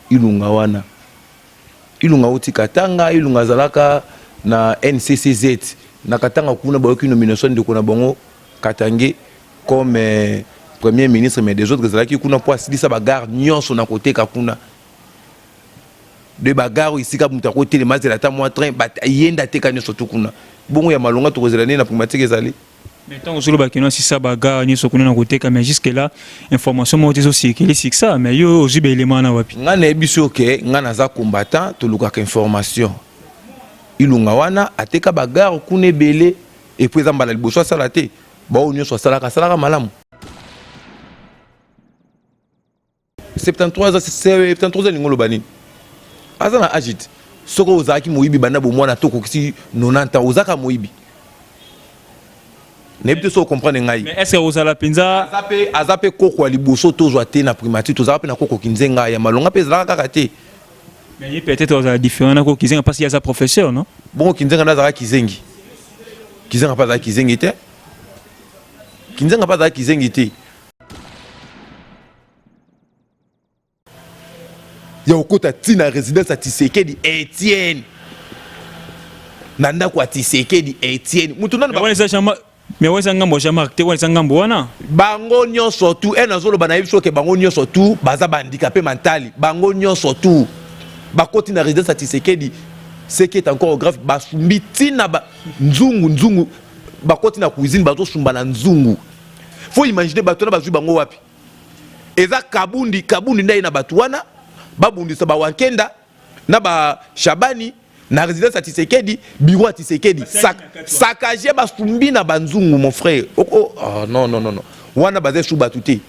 Ilunga wana. Ilunga auti Katanga, Ilunga azalaka na NCCZ na Katanga kuna bayoki nomination ndeko na bango Katange comme euh, premier ministre mais des autres ezalaki kuna mpo asilisa bagare nyonso na koteka kuna de bagare oyo esika moto akotelema azela ata mwa train ye nde ateka nyonso tu kuna bongo ya malonga tokozela nini na primatique ezali. Mais ntango ozoloba kino asisa bagare nyonso kuna na koteka, mais jusque là information moko te ezocircule sur ça, mais yo ozwi baelema wana wapi? Ngai nayebi so ke ngai naza combattant, tolukaka information. Ilunga wana ateka bagare kuna ebele, epuis eza mbala liboso asala te, baoyo nyonso asalaka asalaka malamu. 73 ans, 73 ans elingi oloba nini? Aza na age te. Soki ozalaki moyibi banda bomwana to okokisi 90 ans, ozaka moyibi. Nayebi te soki ocomprendre ngai. Mais est-ce que ozala mpenza aza mpe koko ya liboso tozwa te na primature, tozalaka mpe na koko Kinzenga ya malonga mpe ezalaka kaka te. Mais ye peut-être ozala différent na koko Kizenga parce que aza professeur, non? Bongo Kinzenga nde azalaka kizengi? Kizenga mpe azalaka kizengi te. Kinzenga mpe azalaka kizengi te. Ya kokota ntina résidence ya Tshisekedi Etienne, na ndako ya Tshisekedi Etienne, mutu nani? Mais wana eza ngambo ya Jean-Marc te, wana eza ngambo wana. Bango nyonso tu e nazoloba na yebi soki bango nyonso tu baza bahandicapé mentali. Bango nyonso tu bakoti na résidence ya Tshisekedi, ce qui est encore grave, basumbi ntina ba nzungu nzungu, bakoti na cuisine, bazosumba na nzungu. Faut imaginer bato wana bazwi bango wapi? Eza Kabundi, Kabundi nde aye na bato wana babundisa bawankenda na bashabani na résidence ya Tshisekedi, bureau ya Tshisekedi saccagé, basumbi na banzungu. Mon frère, oh, oh, oh, non, non, non, non, wana baza esu bato te.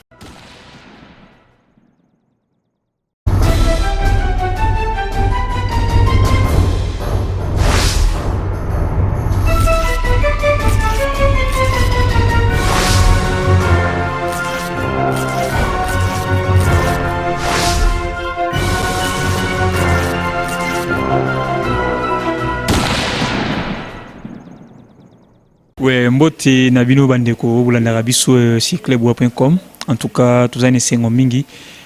We mbote na bino bandeko bolandaka biso euh, sur clubwa.com. En tout cas toza na esengo mingi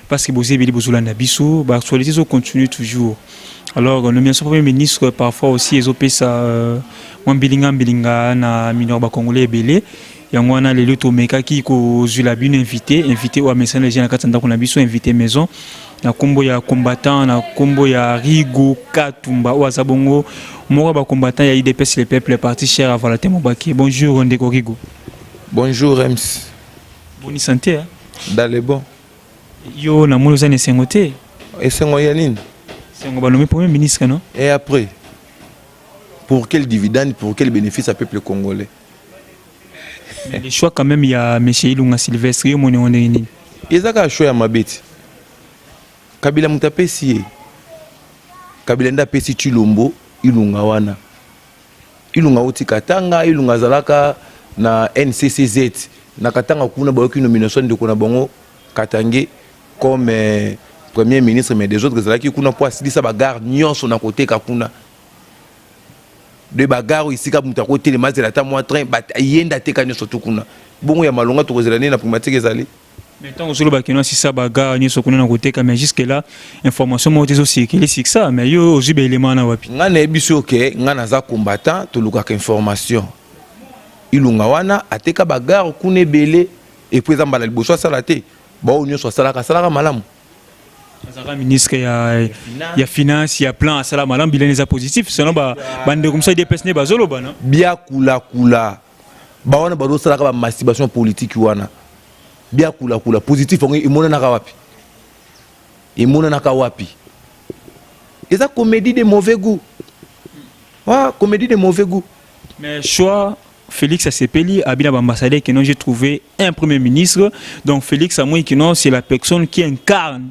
parce que boza ebele bozolanda biso, baactualité ezocontinue toujours. Alors nomination premier ministre parfois aussi ezopesa euh, mwa mbilinga mbilinga na minoko bacongolais ebele. Yango wana lelo tomekaki kozwila bino invité oyo amesana deja na kati ya ndako na biso, invité maison na nkombo ya combattant, na nkombo ya Rigo Katumba, oyo aza bongo moko ya bacombattant ya UDPS le peuple, parti cher à Valentin Mobake. Bonjour ndeko Rigo. Bonjour Ems. Boni santé, hein? Dans le bon. Yo namoni oza na esengo te. Esengo ya nini? Esengo banomi premier ministre, non? Et après, pour quel dividende, pour quel bénéfice à peuple congolais? Mais le choix quand même ya monsieur Ilunga Sylvestre, yo moni yango ndenge nini? Eza kaka choix ya mabe ti. Kabila moto apesi ye. Kabila nde apesi Tshilombo Ilunga wana. Ilunga auti Katanga, Ilunga azalaka na NCCZ na Katanga kuna bayoki nomination ndeko na bango Katange comme euh, premier ministre mais des autres ezalaki kuna mpo asilisa bagare nyonso na koteka kuna de bagare oyo esika moto akotelema azela ata mwa train, ye nde ateka nyonso tu kuna. Bongo ya malonga tokozela nini na primatique ezali? Mais ntango ozoloba kino asisa bagare nyonso kuna na koteka, mais jusque là information moko te ezocircule sur ça, mais yo ozwi baelema wana wapi? Ngai nayebi so ke ngai naza combattant, tolukaka information. Ilunga wana ateka bagare kuna ebele, epuis eza mbala liboso asala te, baoyo nyonso asalaka asalaka malamu. Azalaka ministre ya finance, ya plan, asala malamu, bilan eza positif selon bandeko mosusu UDPS nde bazoloba, no? Biakulakula bawana bazosalaka bamasturbation politique wana, biakulakula positif yango emonanaka wapi? Emonanaka wapi? Eza comédie de mauvais goût. Ah, comédie de mauvais goût. Mais choix Félix asepeli abina ambassadeur que non, j'ai trouvé un premier ministre. Donc Félix amoni que non, c'est la personne qui incarne,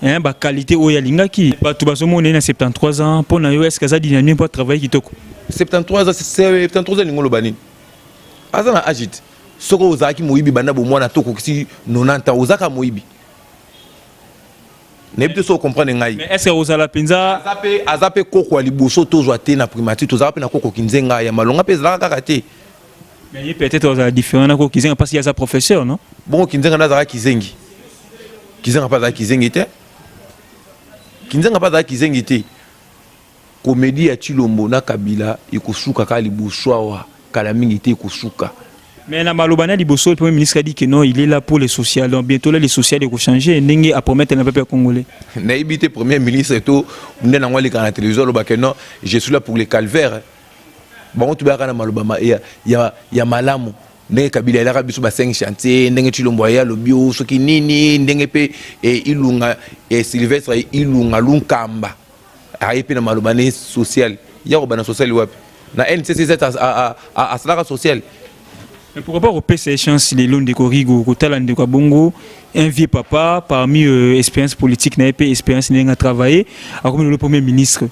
hein, ba qualité oyo alingaki. Bato bazomona ye na 73 ans, mpo na yo est ce que aza dynamique mpo atravaille kitoko? 73 ans, 73 ans elingi oloba nini? Aza na age te. Soki ozalaki moyibi banda bomwana to okokisi 90 ans, ozaka moyibi. Nayebi te soki ocomprendre ngai. Mais est ce que ozala mpenza aza mpe koko ya liboso tozwa te na primature, tozalaka mpe na koko Kinzenga ya malonga mpe ezalaka kaka te. Mais ye peut-être ozala différent na koko Kizenga parce que aza professeur, non? Bongo Kinzenga nde azalaka kizengi? Kizenga mpe azalaka kizengi te. Kinzenga mpe azalaki kizengi te. Comédie ya Tshilombo na Kabila ekosuka kaka liboso awa, kala mingi te ekosuka. Mais na maloba na liboso, le Premier ministre a dit que non, il est là pour le social. Donc bientôt là, le social est changer. Ndenge a promettre na peuple congolais. Nayebi te Premier ministre to nde nango aleka na télévision alobaka: "Non, je suis là pour le calvaire." Bango tobayaka na maloba ya malamu, ndenge Kabila elaka biso ba 5 chantier, ndenge Tshilombo aya alobi o soki nini, ndenge mpe Ilunga, Sylvestre Ilunga Lunkamba aye mpe na maloba ne social. Ya kobanda social wapi? Na NCCZ asalaka social. Mais pourquoi pas kopesa chance lelo, ndeko Rigo, kotala ndeko ya bongo, un vieux papa parmi expérience politique na ye mpe expérience ndenge atravailler, akomi lelo Premier ministre,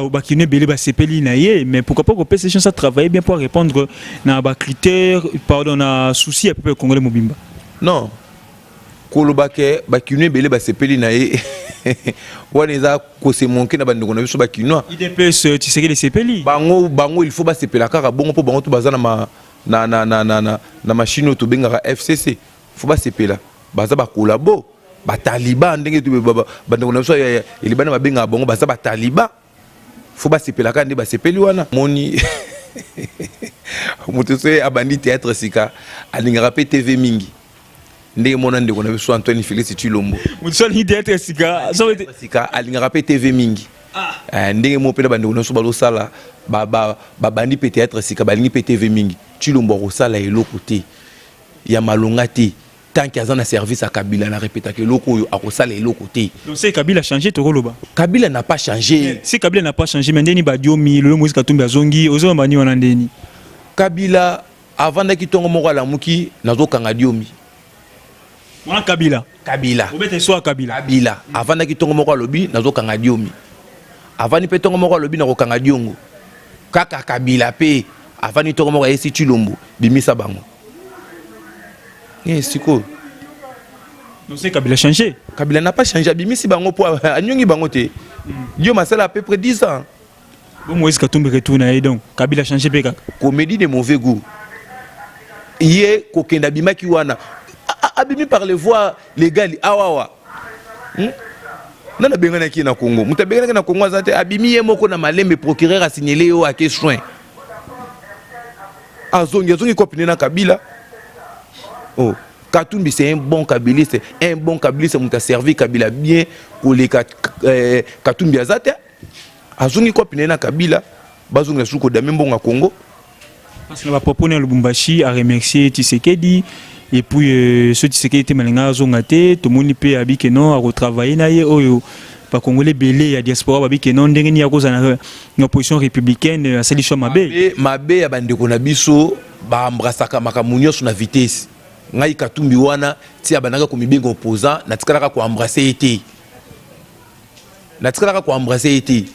bakino ebele basepeli na ye, mais pourquoi pas kopesa chance à travailler bien pour répondre na bacritère, pardon, na souci ya peuple congolais mobimba? Non, koloba ke bakino ebele basepeli na ye wana eza kose manquer na bandeko na biso bakinois. UDPS, Tshisekedi esepeli. Bango il faut basepela kaka bongo, mpo bango to baza na, ma, na, na, na, na, na, na machine oyo tobengaka FCC. Faut basepela, baza bakolabo, bataliba, ndenge bandeko na biso elibana babengaka bango, baza bataliba. Faut basepela kaka nde basepeli wana. Moni moto so abandi théâtre sika, alingaka mpe TV mingi, ndenge mona ndeko na biso Antoine Félix Tshilombo. Moto so alingi théâtre sika. Sika, alingaka mpe TV mingi. Ndenge moko mpe na bandeko na biso bazosala, babandi mpe théâtre sika, balingi mpe TV mingi. Tshilombo akosala eloko te ya malonga te tant que aza na service ya Kabila. Na répétaka eloko oyo, akosala eloko te. Donc c'est Kabila changé, tokoloba? Kabila n'a pas changé. Si Kabila n'a pas changé, mais ndeni badiomi lelo, Moïse Katumbi azongi, ozomba ni wana ndeni? Kabila avandaki ntongo moko, alamuki: "Nazokanga Diomi." Wana Kabila? Kabila. Obeta so ya Kabila. Kabila avandaki ntongo moko, alobi: "Nazokanga Diomi." Avandi mpe ntongo moko, alobi: "Nakokanga Diongo." Kaka Kabila mpe avandi ntongo moko, ayesi Tshilombo: "Bimisa bango." Sikoyo? Donc c'est Kabila changé? Kabila n'a pas changé. Abimisi bango mpo anyongi bango te. Diomi asala à peu près 10 ans. Bon, Moïse Katumbi retourne ye, donc Kabila changé mpe kaka. Comédie de mauvais goût. Ye kokende, abimaki wana, abimi par les voies légales awawa, Nani abenganaki ye na Congo? Moto abenganaki na Congo aza te. Abimi ye moko na malembe, procureur asignele ye oyo ake soin, azongi, azongi kopine na Kabila. Oh, Katumbi, c'est un bon kabiliste, un bon kabiliste. Moto aservi Kabila bien koleka Katumbi aza te. Azongi kopine na Kabila, bazongela suku kodame mbongo ya Congo. Parce que na bapropos na Lubumbashi, a remercier Tshisekedi et puis so Tshisekedi te malinga azonga te. Tomoni mpe abi ke non, akotravaille na ye. Oyo bakongolais ebele ya diaspora babi ke non, ndenge nini akozala na opposition républicaine? Asali choix mabe. Mabe ya bandeko na biso, baembrasaka makambo nyonso na vitesse. Ngai Katumbi wana, ti abandaka komibenga opposant, natikalaka koembrasser ye te, natikalaka koembrasser ye te.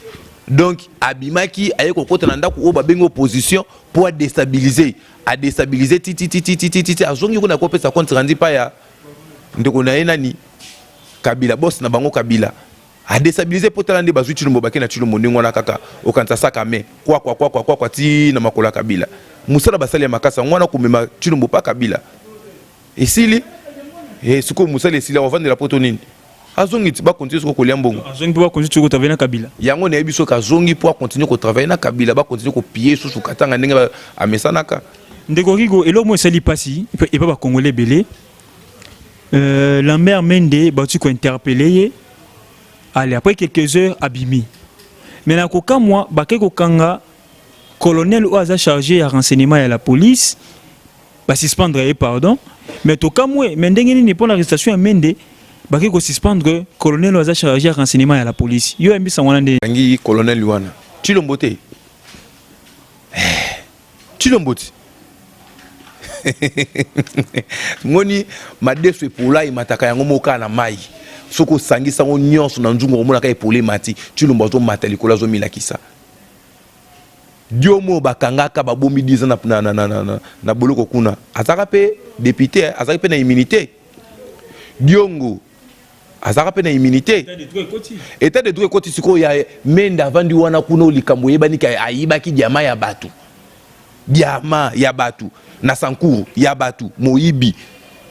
Donc abimaki, aye kokota na ndako oyo babengi opposition mpo adéstabiliser, adéstabiliser titititititi, azongi kuna kopesa compte rendu pa ya ndeko na ye nani, Kabila, boss na bango Kabila. Adéstabiliser mpo tala nde bazwi Tshilombo, bake na Tshilombo ndenge wana kaka okanisa saka me kwakwa kwakwa kwakwa ti na makolo ya Kabila. Mosala basali ya makasi yango wana, komema Tshilombo pa Kabila. Esili. Sikoyo mosala esili, akovandela poto nini? Azongi ti bakontinue soko kolia mbongo. Azongi mpo bakontinue soko kotravaille na Kabila. Yango nayebi, soki azongi mpo akontinue kotravaille na Kabila, bakontinue kopiller susu Katanga ndenge amesanaka. Ndeko Rigo, eloko moko esali mpasi epa bakongolais ebele, Lambert Mende bauti kointerpeller ye. Ale, après quelques heures abimi, mais na kokamwa, bake kokanga colonel oyo aza chargé ya renseignement ya la police, basuspendre ye, pardon. Mais tokamwe, mais ndenge nini mpo na arrestation ya Mende bake kosuspendre colonel oyo aza chargé ya renseignement ya la police? Yo yambisa wana nde. Kangi colonel wana, Tshilombo te, Tshilombo ti moni madeso epola emataka yango moko na mai. Soki osangisi yango nyonso na nzungu, omonaka epola emati. Tshilombo azomata likolo, azomilakisa dio oyo bakangaka, babomi 10 ans na boloko kuna. Azalaka mpe député, azalaki mpe na immunité. Diongo azalaka mpe na immunité. État de droit ekoti sikoyo. Ya Mende avandi wana kuna, likambo oyebani, ayibaki diamant ya bato, diamant ya bato na Sankuru ya bato, moyibi,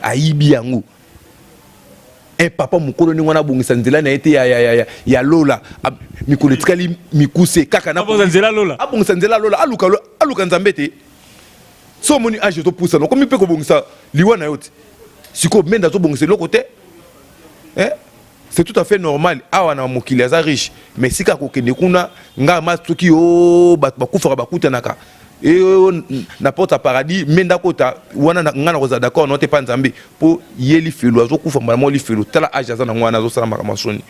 ayibi yango. Un papa mokolo ndenge wana abongisa nzela na ye te ya lola, mikolo etikali mikuse kaka na Abongisa nzela lola. Abongisa nzela lola, aluka Nzambe te. So omoni age ezopusana, okomi mpe kobongisa liwa na yo te. Sikoyo Mende azobongisa eloko te, eh? C'est tout à fait normal. Awa na mokili aza riche, mais sika akokende kuna, nga ma soki o bato bakufaka bakutanaka na porte ya paradis, Mende akota wana, nga na kozala d'accord no te mpa Nzambe, mpo ye lifelo azokufa mbala moko lifelo. Tala age aza nango wana, azosala makambo ya soni.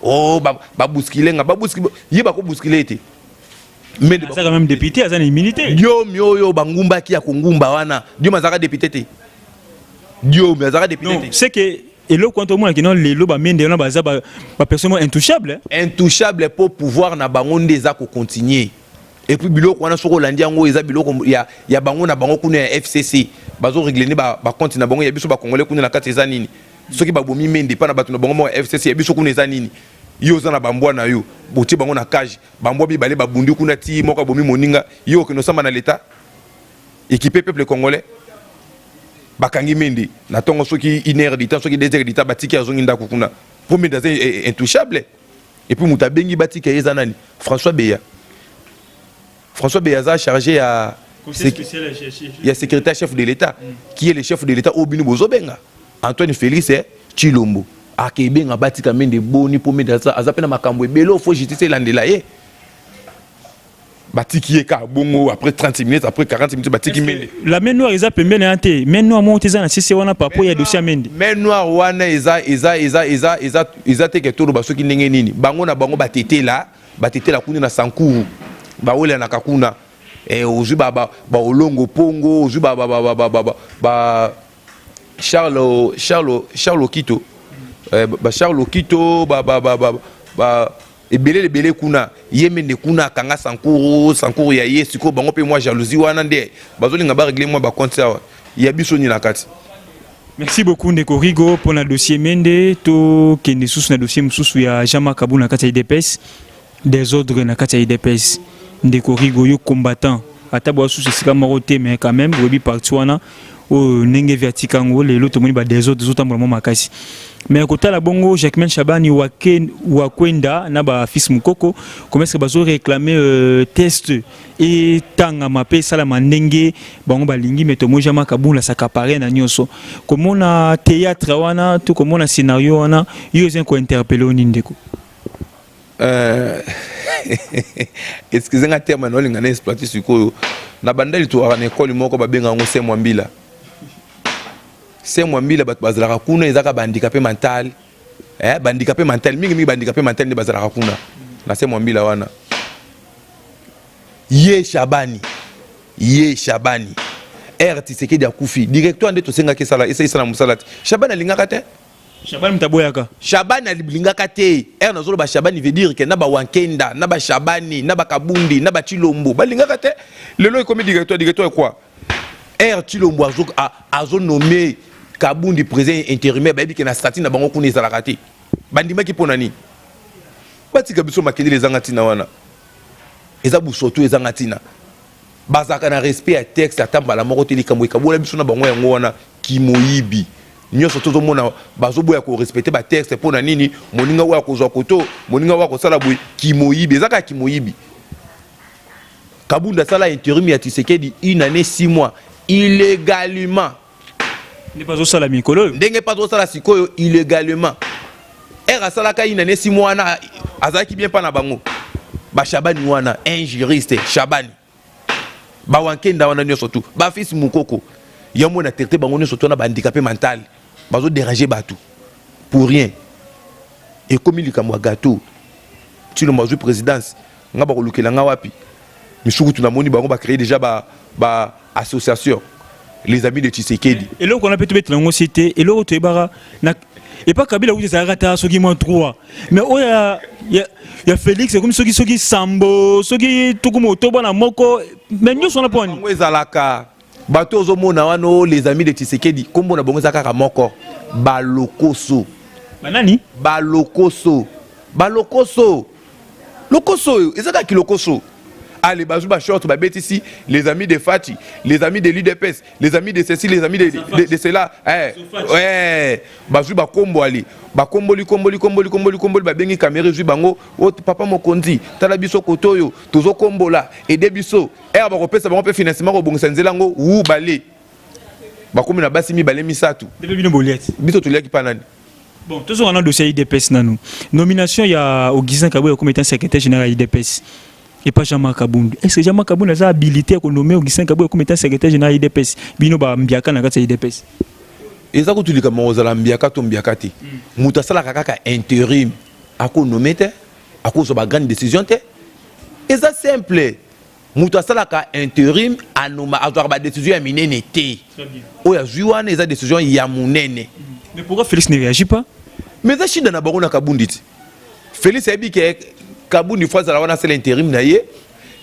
O babuskile nga, babuskile ye, bakobuskile ye te. Mende aza quand même député, aza na immunité. Diomi oyo bangumbaki ya kongumba wana, Diomi azalaka député te. Diomi azalaka député Non. te. C'est que eloko wana tomonaki no lelo, bamende wana baza bapersone moko intouchable. Intouchable mpo pouvoir na bango nde eza kocontinue. Et puis biloko wana, soki olandi yango, eza biloko ya bango na bango kuna ya FCC, bazorégler nde bacompte na bango. Ya biso bacongolais kuna na kati eza nini? Soki babomi Mende mpa na bato na bango moko ya FCC, ya biso kuna eza nini? Yo oza na bambwa na yo, botie bango na cage, bambwa mibale babundi kuna ti moko abomi moninga, yo okende osamba na l'État équipé peuple congolais. Bakangi Mende na ntongo, soki une heure du temps, soki 2 heures du temps, batiki, azongi ndako kuna, mpo Mende aza intouchable. Et puis moto abengi batika ye eza nani? François Beya. François Beya aza chargé ya secrétaire chef de l'État. Qui est le chef de l'État oyo bino bozobenga? Antoine Félix Tshilombo akebenga batika Mende boni? Mpo Mende aza mpe na makambo ebele oyo faut justice elandela ye. Batiki ye kaka bongo, après 30 minutes, après 40 minutes, batiki Mende. La main noire eza pembeni ya te, main noire moko te eza na sese wana par rapport ya dossier ya Mende. Main noire wana eza te ke toloba soki ndenge nini. Bango na bango batetela kuna na Sankuru, bawelanaka kuna. Ozwi baolongo pongo, ozwi ba Charles Okito, ba Charles Okito, ba ebele ebele kuna. Ye Mende kuna akanga Sankuru, Sankuru ya ye. Sikoyo bango mpe mwa jalousie wana nde bazolinga barégler mwa bacompte awa. Ya biso nini na kati? Merci beaucoup, ndeko Rigo, mpona dossier Mende. Tokende susu na dossier mosusu ya Jean-Marc Kabund na kati ya UDPS, désordre na kati ya UDPS. Ndeko Rigo, yo combattant, ata boya susu esika moko te, mais quand même oyebi parti wana oyo ndenge vi atika yango. Lelo tomoni badésordre ezotambola mwa makasi, mais kotala bongo Jacquemain Shabani Wakwenda na bafils Mokoko, comment est-ce que bazoréclame test etangama mpe esalama ndenge bango balingi? Mais tomoni Jean-Marc Kabund as'accaparer na nyonso. Komona théâtre wana to komona scénario wana, yo eza kointerpeller oni, ndeko? Excuse nga, terme na olinga na exploite sikoyo. Na bandali tokaka na ekole moko babenga yango Se Mwambila. Se Mwambila, bato bazalaka kuna ezaka bahandicapé mental, bahandicapé mental mingimingi, bahandicapé mental nde bazalaka kuna na Se Mwambila wana. Ye Shabani, ye Shabani r Tshisekedi akufi, directeur nde tosengaki esala esala mosala te. Shabani alingaka te. Shabani moto aboyaka. Shabani alingaka te. Ere nazoloba Shabani, veut dire ke na bawankenda, na bashabani, na bakabundi, na bachilombo balingaka te. Lelo ekomi directeur. Directeur quoi? Ere Chilombo azonommer Kabundi président intérimaire, bayebi ke na statut na bango kuna ezalaka te. Bandimaki mpo na nini? Batika biso makelele ezanga ntina wana, eza busoto ezanga ntina. Bazalaka na respect ya texte ata mbala moko te. Likambo ekabola biso na bango yango wana, kimoyibi nyonso tozomona. Bazoboya korespecter batexte mpo na nini? Moninga oyo akozwa koto, moninga oyo akosala boye, kimoyibi, eza kaka kimoyibi. Kabund asala intérim ya Tshisekedi une année 6 mois illégalement. Nde bazosala mikolo oyo. Ndenge mpe azosala sikoyo illégalement. Ere asalaka une année 6 mois wana, azalaki bien mpa na bango. Bashabani wana, un juriste Shabani, bawankenda wana nyonso tu, bafils Mokoko yango na traité bango nyonso tu wana bahandicapé mental, bazodéranger bato pour rien. Ekomi likambo ya gâteau. Tshilombo azwi présidence, nga bakolukela nga wapi misukutu? Namoni bango bacréer déjà ba association Les Amis de Tshisekedi. Eloko wana mpe tobetela yango si te. Eloko toyebaka na epa Kabila kuti ezalaka ta soki mwa 3, mais oyo ya Félix ekomi soki sambo, soki 91, mais nyonso wana mpo ani? Bango ezalaka bato ozomona wana o Les Amis de Tshisekedi, nkombo na bango eza kaka moko: balokoso. Banani? Balokoso, balokoso, lokoso oyo eza kaka kilokoso. Ale, bazwi bashort, babetisi les amis de Fatshi, les amis de l'UDPS, les amis de ceci, les amis de cela. Eh, eh, bazwi bakombo, ale bakomboli, komboli, komboli, komboli, komboli, babengi caméra, ezwi bango. O papa mokonzi, tala biso kote oyo tozokombola, ede biso. Ere bakopesa bango mpe financement kobongisa nzela yango. Wu bale bakomi na basi mibale, misato. Nde bino boliati. Biso toliaki mpa nani? Bon, tozonga na dossier ya UDPS nanu. Nomination ya Augustin Kabuya comme étant secrétaire général ya UDPS et pas Jean-Marc Kabund. Est-ce que Jean-Marc Kabund aza habilité ya konommer Augustin Kabuya comme étant secrétaire général ya UDPS? Bino bambiaka na kati ya UDPS. Eza kutu likambo kozala mbiaka to mbiaka te. Moto asalaka kaka intérim akonommer te, akozwa bagrande décision te. Eza simple, moto asalaka intérim anoma, azwaka badécision ya minene te. Oyo azwi wana eza décision ya monene. Mais pourquoi Félix ne réagit pas? Mais eza shida na bango na Kabundi ti. Félix ayebi ke Kabundi fo azala wana, asala intérim na ye.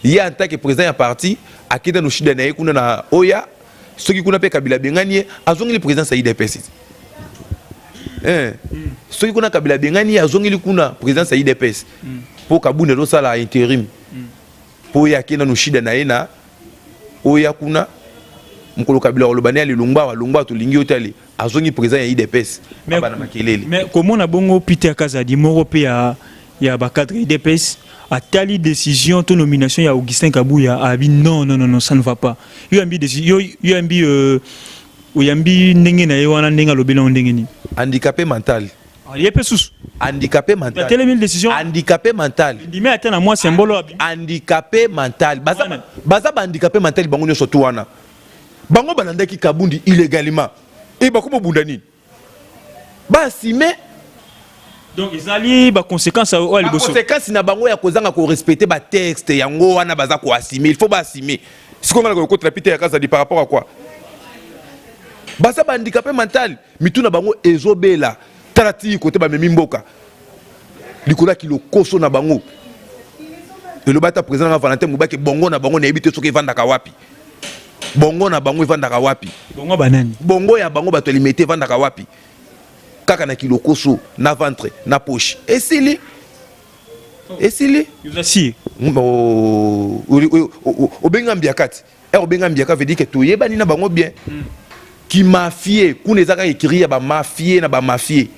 Ye en tant que président ya parti akenda no shida na ye kuna na oya. Soki kuna mpe Kabila abengani ye, azongeli présidence ya UDPS. Eh. Soki kuna Kabila abengani ye, azongeli kuna présidence ya UDPS, mpo Kabundi azosala intérim, mpo ye akenda no shida na ye na oya kuna. Mokolo Kabila koloba ne alelongwa, alongwa, tolingi yo te, ale azongi président ya UDPS. Bana makelele. Mais komona bongo Peter Kazadi moko mpe ya bacadre UDPS atali décision to nomination ya Augustin Kabuya, abi non, non, non, non, ça ne va pas. Yo yambi décision, yo yambi oyambi ndenge na ye wana, ndenge alobeli yango, ndenge nini? Handicapé mental. Ye mpe susu. Handicapé mental. Atelemi décision. Handicapé mental. Ndimi ata na mwa symbole. Handicapé mental, baza, baza bahandicapé mental bango nyonso. To wana bango balandaki Kabundi illégalement e bakomobunda nini? Baasime. Donc ezali baconséquence oyo ya liboso. Baconséquence na bango ya kozanga korespecter batexte, yango wana baza koassumer. Il faut baassumer. Sikoyo nga na kokotela Peter ya Kazadi par rapport à quoi? Baza bahandicapé mental, mitu na bango ezobela. Tala ti kote bamemi mboka likolo ya kilokoso na bango. Eloba ata président nga Valentin Mubake, bongo na bango nayebi te soki evandaka wapi. Bongo na bango evandaka wapi? Bongo banani? Bongo ya bango, bato ya Limete, evandaka wapi? Kaka na kilokoso, na ventre, na poche, esili, esili. Oza sûr? Obenga mbiaka ti ere obenga mbiaka, veut dire que toyebani na bango bien. Kimafie kuna eza kaka écrit ya bamafie na bamafie,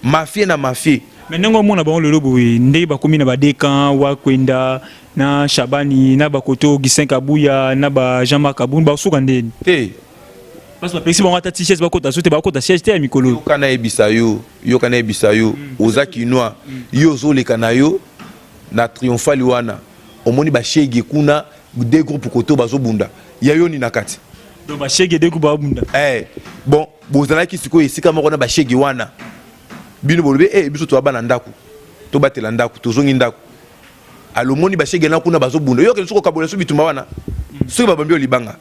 mafie na mafie. Mais ndenge omona bango lelo boye, ndenge bakomi na badekan wakwenda na Shabani na bakoto Augustin Kabuya na ba Jean-Marc Kabund, basuka ndeni? Te. Parce bapekisi bango ata ti siège, bakota so te, bakota siège te ya mikolo. Yoka nayebisa yo, yoka nayebisa yo. Oza kinois, yo ozoleka na yo na Triomphali wana, omoni bashege kuna, deux groupe koto bazobunda, ya yo nini na kati? Donc bashege, deux groupe babunda. Eh, bon, bozalaki sikoyo esika moko na bashege wana. Bino bolobi e biso toza bana ndako, tobatela ndako, tozongi ndako. Alomoni bashege na kuna bazobunda, yo okende soki okabola so bitumba wana, soki babambi yo libanga,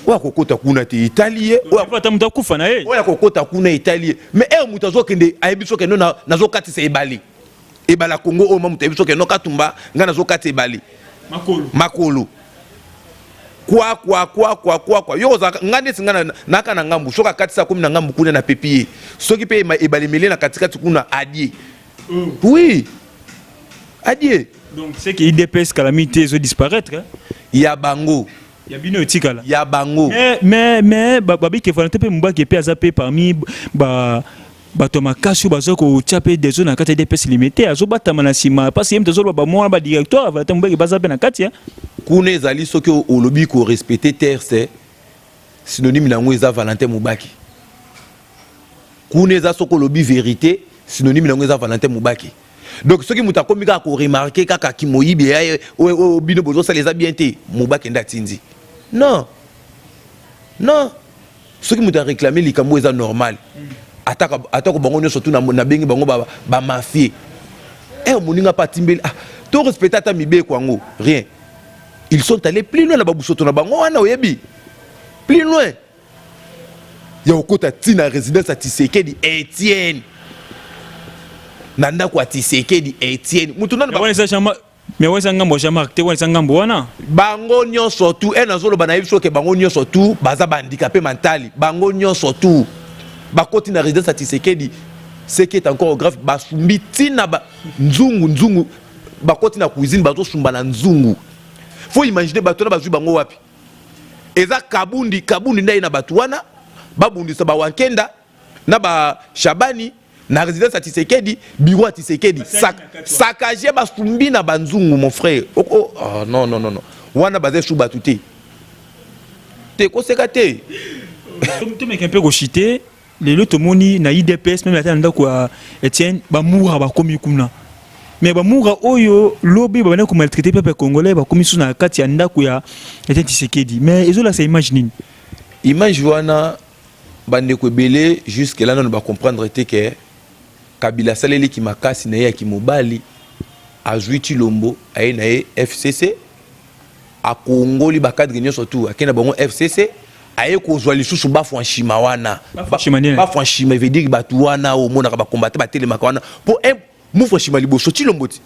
oyo akokota kuna te etali ye. Ata moto akufa na ye. Oyo akokota kuna etali ye. Mais ere moto azokende, ayebi soki no nazokatisa ebale, ebale ya Kongo oyo, ma moto ayebi soki no katumba ngai nazokatisa ebale. Makolo. Makolo kwa kwa kwa kwa kwa kwa. Yo ozalaka ngai neti ngai naka na ngambu, soki akatisa akomi na ngambu kuna na pepi ye, soki mpe ebale mele na katikati kuna, adie. Oui, adie. Donc c'est que UDPS calamité ezo disparaître, hein? Ya bango. Ya bino etikala. Ya bango. Mais babike Valentin mpe Mubake mpe aza mpe parmi ba bato ya makasi oyo baza kotia mpe deso na kati ya UDPS Limete, azobatama na nsima parce ye moto azoloba bamwana badirectoire. Valentin Mubake baza mpe na kati ya Kuna ezali soki olobi korespecter texte, synonyme na yango eza Valentin Mubake. Kuna eza soki olobi vérité, synonyme na yango eza Valentin Mubake. Donc soki moto akomi kaka koremarquer kaka kimoyibi ya oyo bino bozosala eza bien te, Mubake nde atindi. Non, non, soki moto aréclame likambo eza normal, atako bango nyonso tu nabengi bango bamafie. Ere moninga mpe atimbeli, ah, to respecte ata mibeko yango, rien. Ils sont allés plus loin na babusoto na bango wana. Oyebi plus loin ya kokota ntina résidence ya Tshisekedi Etienne, na ndako ya Tshisekedi Etienne, mutu nano. Mais wana eza ngambo ya Jean-Marc te, wana eza ngambo wana. Bango nyonso tu e nazoloba, nayebi soki bango nyonso tu baza bahandicapé mental. Bango nyonso tu bakoti na résidence ya Tshisekedi, ce qui est encore grave, basumbi ntina ba nzungu nzungu. Bakoti na cuisine, bazosumba na nzungu. Faut imaginer, bato wana bazwi bango wapi? Eza Kabundi. Kabundi nde aye na bato wana, babundisa bawankenda na bashabani na résidence ya Tshisekedi, bureau ya Tshisekedi, saccage, basumbi na banzungu. Mon frère, oh, oh, oh, non, non, non, non, wana baza esu bato te te, koseka te. Tomeka mpe koshite. Lelo tomoni na UDPS, même ata na ndako ya Etienne, bamura bakomi kuna. Mais bamura oyo lobi babandi komaltraiter peuple congolais, bakomi susu na kati ya ndako ya Etienne Tshisekedi. Mais ezolakisa image nini? Image wana, bandeko ebele jusque là nano bacomprendre te ke Kabila asaleliki makasi na ye ya kimobali, azwi Tshilombo, aye na ye FCC, akongoli bacadre nyonso tu, akei na bango FCC, aye kozwa lisusu bafwa nshima wana. Bafwa nshima veut dire bato wana omonaka bakombate, batelemaka wana mpo mufwa nshima liboso Tshilombo ti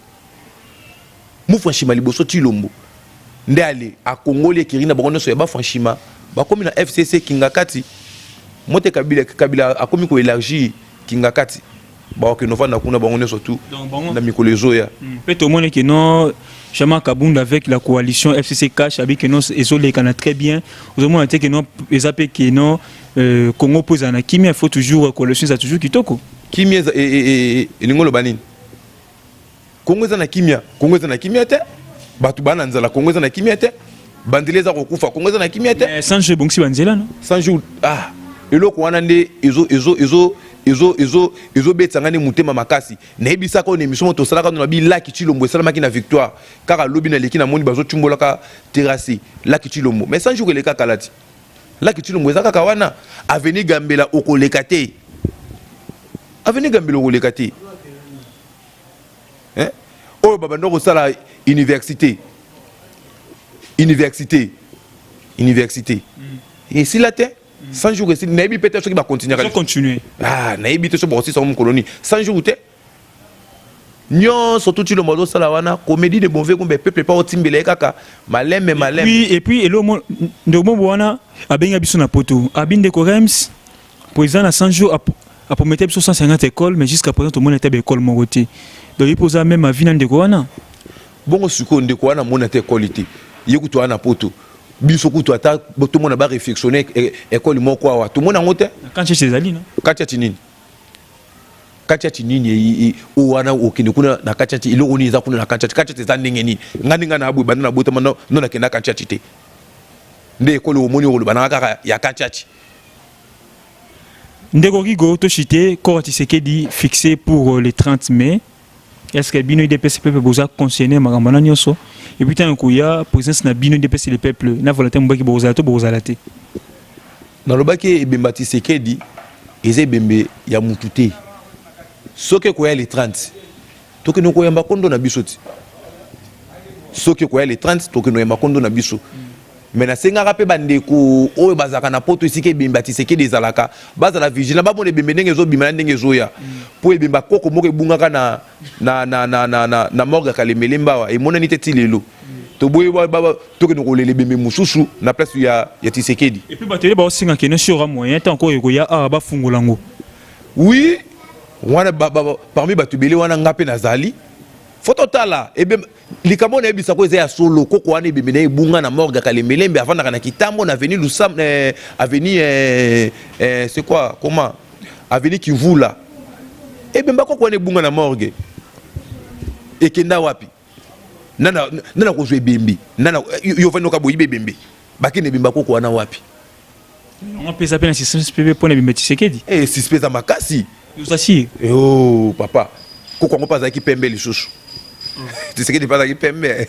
mufwa nshima liboso Tshilombo nde ale akongoli ekiri na bango nyonso ya bafwa nshima, bakomi na FCC kinga kati mote. Kabila, Kabila akomi koélargir kinga kati, bakokende ovanda kuna bango nyonso tu na mikolo ezoya. Mpe tomoni ke non, Jean-Marc Kabund avec la coalition FCC Cash abi ke non, ezolekana très bien. Ozomona te ke non, eza mpe ke non, Congo mpo ezala na kimia, il faut toujours coalition eza toujours kitoko. Kimia elingi oloba nini? Congo eza na kimia? Congo eza na kimia te. Bato baa na nzala, Congo eza na kimia te. Banzela eza kokufa, Congo eza na kimia te. 100 jours ebongisi banzela, no? 100 jours, ah, eloko wana nde ezo ezo ezo ezo ezo ezobetisa ngai nde motema makasi. Nayebisaka oyo na émission mo tosalaka na bilaki Tshilombo esalamaki na Victoire. Kaka lobi naleki, namoni bazotumbolaka terrasse laki Tshilombo. Mais 100 jours eleka kala ti laki Tshilombo eza kaka wana. Avenue Gambela okoleka te, avenue Gambela okoleka te. Oyo babanda kosala université, université, université esila te. 100 jours esili, nayebi mpe te soki bacontinuer. Continuer. Ah, nayebi te soki bakosisa ngo mokolo nini. 100 jours te, nyonso tu Tshilombo azosala wana comédie de mauvais goût. Peuple pa otimbela ye kaka maleme maleme. Et puis elo ndeko mobo wana abengi biso na poto, abi: "Ndeko Rems, président na 100 jours apromettait biso 150 écoles, mais jusqu'à présent tomoni ata baécole moko te." Donc ye mpo oza même avis na ndeko wana? Bongo sikoyo ndeko wana amoni ata école te, ye kutu wana na poto. Biso kutu ata tomona baréflexionne école moko awa, tomona yango te. Kati ezali no. Kati ati nini? Kati ati nini oyo wana? Okende kuna na kati ati eloko nini eza kuna na kati ati? Kati ati eza ndenge nini? Nga ndenge na boye, banda na botama no nakenda kati ati te. Nde ekole omoni okoloba nanga kaka ya kati ati. Ndeko Rigo, toshite corps Tshisekedi fixé pour le 30 mai. Est-ce que bino UDPS peuple boza concerné makambo na nyonso? Et puis ntango koya, présence na bino UDPS le peuple na Valentin Mubake, bozala to bozala te? Nalobaki ebemba Tshisekedi eza ebembe ya mutu te. Soki ekoya le 30, tokende koyamba kondo na biso ti. Soki ekoya le 30, tokende koyamba kondo na biso. Mais nasengaka mpe bandeko oyo bazalaka na poto, esika ebembe ya Tshisekedi ezalaka, bazala vigilant, bamona ebembe ndenge ezobima na ndenge ezoya, mpo ebembe koko moko ebungaka na morgue ya Kalembelembe awa, emonani te ti lelo. Toboyi tokende kolela ebembe mosusu na place ya Tshisekedi. Et puis bato ebele baosenga kene sur moyen ntango oyo ekoya awa, bafungola yango. Oui, wana parmi bato ebele wana, nga mpe nazali. Fo totala ebembe. Likambo nayebisako eza ya solo. Koko wana, ebembe na ye ebunga na morgue ya Kalembelembe. Avandaka na Kitambo, na avenue Lusam, avenue, c'est quoi, comment, avenue Kivula. Ebembe koko wana ebunga na morgue, ekenda wapi? Nana kozwa ebembe? Nana yo vandi oka boyiba ebembe, bakende ebembe koko wana wapi? Yango mpe eza mpe na suspense mpe mpo na ebembe Tshisekedi. Eh, suspense eza makasi. Oza sûr? Oh papa, koko yango mpe azalaki pembe lisusu. Tshisekedi mpe azalaki pembe.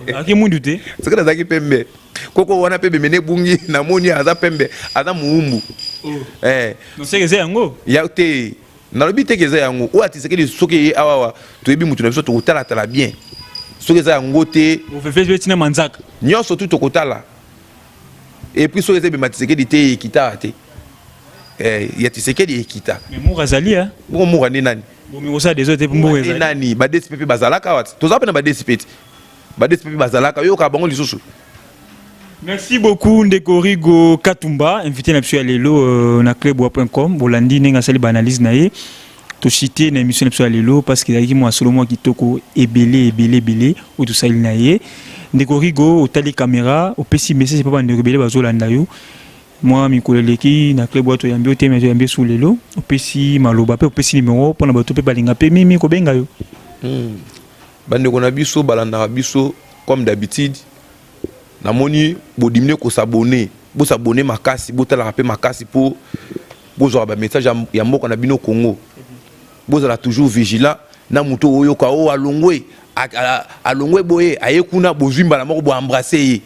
Azalaki mwindu te. Tshisekedi azalaki pembe. Koko wana mpe ebembe ebungi, namoni aza pembe, aza muumbu. Eh. Noseke eza yango? Ya te, nalobi te ke eza yango oyo Tshisekedi. Soki eye awawa, toyebi mutu na biso, tokotalatala bien. Soki eza yango te, ofefe tina manzaka. Nyonso tu tokotala. Et puis soki eza ebemba Tshisekedi te, ekita te. Ya Tshisekedi ekita. Mais Moura azali. Bongo Moura nde nani? Bomi kosala deso te, mboka ezali. Nani? Badesi mpe bazalaka awa. Toza mpe na badesi mpe ti badesi mpe bazalaka, yoka bango lisusu. Merci beaucoup ndeko Rigo Katumba, invité na biso ya lelo na clubwa.com. Bolandi ndenge asali baanalyse na ye. Toshite na émission na biso ya lelo parce que ezalaki mwa solo mwa kitoko ebele ebele ebele oyo tosali na ye. Ndeko Rigo, otali caméra, opesi message mpo bandeko ebele bazolanda yo. Mwa mikolo eleki na club oyo toyambi yo te, mais toyambi su lelo. Opesi maloba mpe opesi numéro mpona bato mpe balinga mpe mimi kobenga yo. Bandeko na biso balandaka biso, comme d'habitude, namoni bodimine kos'abonner. Bos'abonner makasi, botalaka mpe makasi mpo bozwaka bamessage ya mboka na bino Congo. Bozala toujours vigilant na moto oyo oyoka oyo alongwe, alongwe boye, aye kuna, bozwi mbala moko boembrasser ye.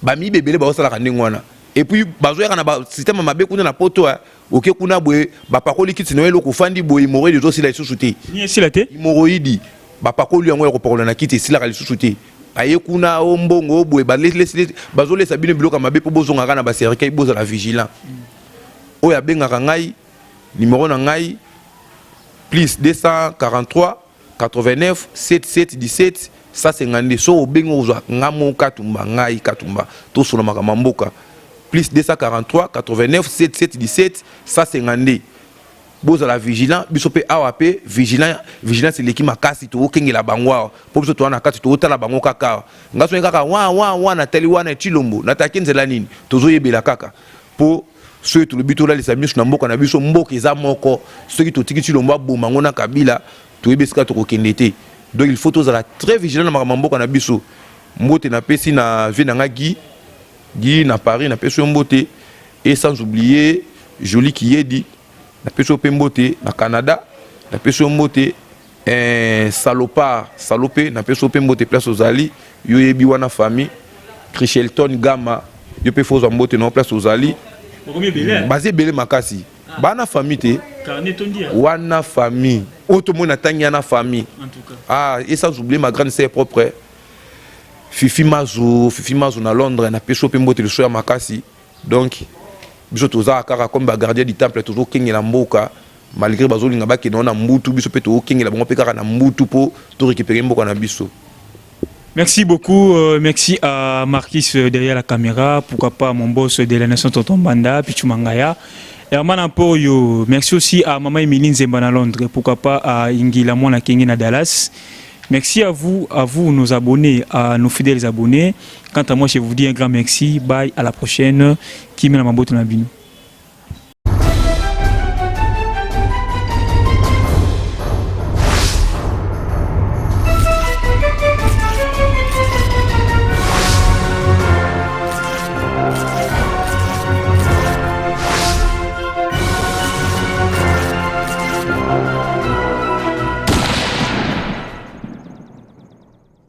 Bamiyibi ebele baosalaka ndenge wana. Et puis bazoyaka na basystème mabe kuna na Poto. Oke kuna boye, bapakoli kiti na yo eloko, ofandi boye, hémorroïde ezosila lisusu te. Ni esila te. Hémorroïde, bapakoli yango ya kopakola na kiti, esilaka lisusu te. Aye kuna o mbongo o boye, bazolesa bino biloko ya mabe mpo bozongaka na bacercueil. Bozala vigilant. Oyo abengaka ngai, numéro na ngai plus 243 89 77 17 152. So obengi, ozwa nga moko Katumba. Ngai Katumba, tosola makambo ya mboka. Plus 243 89 77 17 152. Bozala vigilant. Biso mpe awa mpe vigilant, vigilance eleki makasi. Tokokengela bango awa mpo biso toza na kati, tokotala bango kaka awa. Nga soki kaka wa wa wa natali wana Etshilombo, nataki nzela nini, tozoyebela kaka mpo soki tolobi tolalisa miso na mboka na biso. Mboka eza moko. Soki totiki Tshilombo aboma ngo na Kabila, toyebi esika tokokende te. Donc il faut tozala très vigilant na makambo ya mboka na biso. Mbote napesi na vie na nga Guy, Guy na Paris, napesi yo mbote. Et sans oublier Joli Kiyedi, napesi yo mpe mbote na Canada, napesi yo mbote. Salopard Salo mpe napesi yo mpe mbote place ozali, yo yebi wana famille. Chrishelton Gama, yo mpe fozwa mbote na place ozali. Baza ebele makasi, bana famille te wana, famille oyo tomoni natangi ya na famille. Ah, et sans oublier ma grande sœur propre, Fifi Mazu, Fifi Mazu na Londres, napesi yo mpe mbote liso ya makasi. Donc biso toza kaka comme bagardien du temple, tozokengela mboka malgré bazolinga bakende na mbutu. Biso mpe tokokengela bango mpe kaka na mbutu mpo torécupérer mboka na biso. Merci beaucoup. Merci à Marquis derrière la caméra. Pourquoi pas mon boss de la nation, Tonton Banda, Pichu Mangaya. Herman Emporio. Merci aussi à Maman Emiline Zemba à Londres. Pourquoi pas à Ingila Mwana Kengi na Dallas. Merci à vous, nos abonnés, à nos fidèles abonnés. Quant à moi, je vous dis un grand merci. Bye, à la prochaine. Kimia na mboto na bino.